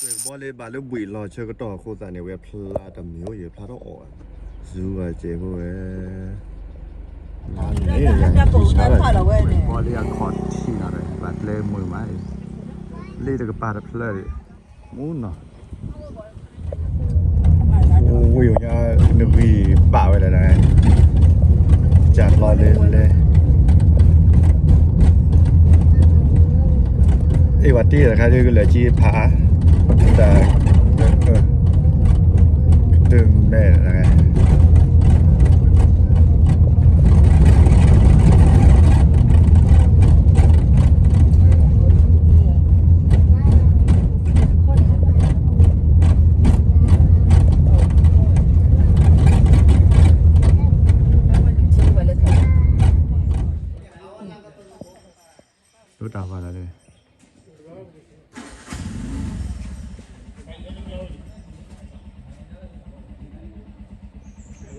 ကွဲၤကဘီလ့ဘၣ်လၢဘှံးလီၤဆၢကတီၢ်အဃိသတးန့ၣ် ဝဲဖျါတမံၤအိၣ်ယဖျါထီၣ်အီၣ်, စူၤဂၤစဲးဖိဝဲ, ကွဲၤကဘီလ့အခီၣ်ထံးနီၤဒီး ဘၣ်ကျဲမုာ်မးအံၤ, လ့တကပၤတဖျၢၣ်ဒံး, မူနီၤ ဝ့ၢ်ညါ နဂံၢ်ဘၣ်ဝဲဒၣ်, ကၢ်ကျီလၢလဲ, အ့ၣ် ပှၤတ့ၢ်တခါဒ်ကလၢာ်ကံဖး, တၢ်, ကတၢၢ်မဲာ် ဒိတၢ်ဝါလီၤလၢ,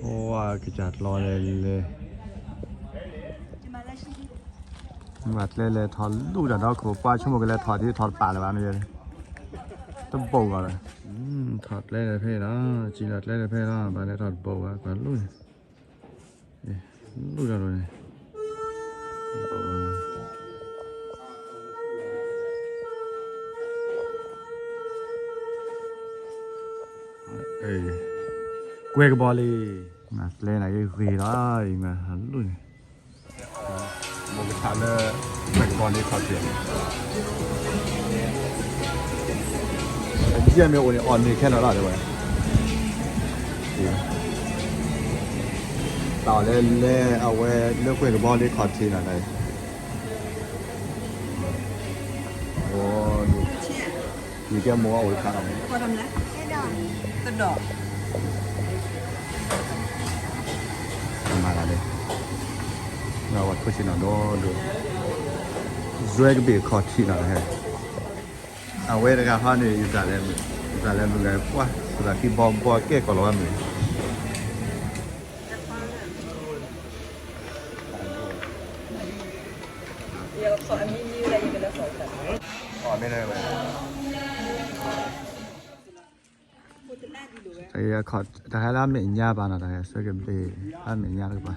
အိၣ်ဝဲကစၢ်ကျီလဲၤလဲၤ, မ့ၢ်ဘၣ်ကျဲလဲၤထီၣ်လူၢ်တၢ်ဒီခိၣ် ပှၢ်ဆိကမိၣ်ကလဲၤထီၣ်ဒ်ထီၣ်တပာ်လၢၤဘၣ်မ့ၢ်, တဘိးဂီၤလီၤ, ထီၣ်ကျဲလဲၤဖဲလီၤ, စံၣ်လီၤကျဲလဲၤဖဲလီၤ, ဘၣ်လဲၤထီၣ်တဘိးဘၣ် ပှၤလူၢ်န့ၣ် လူၢ်တၢ်ဒိၣ်န့ၣ်, ကွဲၤကဘီလ့, မၤကျဲနၤက့ၤဂ့ၤလီၤ, အံၤမၤလူၢ်န့ၣ်, မိၢ်ကထါလၢ ကွဲၤကဘီလ့ခီၣ်ထံး, ယဲၢ်မ့ၢ်အိၣ်န့ၣ် အီၣ်န့ၢ်ခဲလၢာ်လီၤ တဲဝဲ, တၢ်အီၣ်လဲလဲ အဝဲလၢကွဲၤကဘီလ့ခီၣ်ထံးနီၤ, ယကဲမိၢ်အအိၣ်တခါလီၤ, တဒီး, မၤလၢ, ဝဲထိၣ်ဆ့ၣ်နီၤဒီးဒိၣ်, ကွဲၤကဘီလ့ခီၣ်ထံးနီၤ, အဝဲတဂၤဟီန့ၣ် ယသးလဲၤမုာ်, ယသးလဲၤမုာ်ဂၤပှၢ် သးခံဘီဘီကဲကီးလီၤဝဲမုာ် တဟဲလၢအမဲာ်ညါဘၣ်နီၤ, တဟဲဆၢက့ၤဘျ့, အမဲာ်ညါတကပၤ,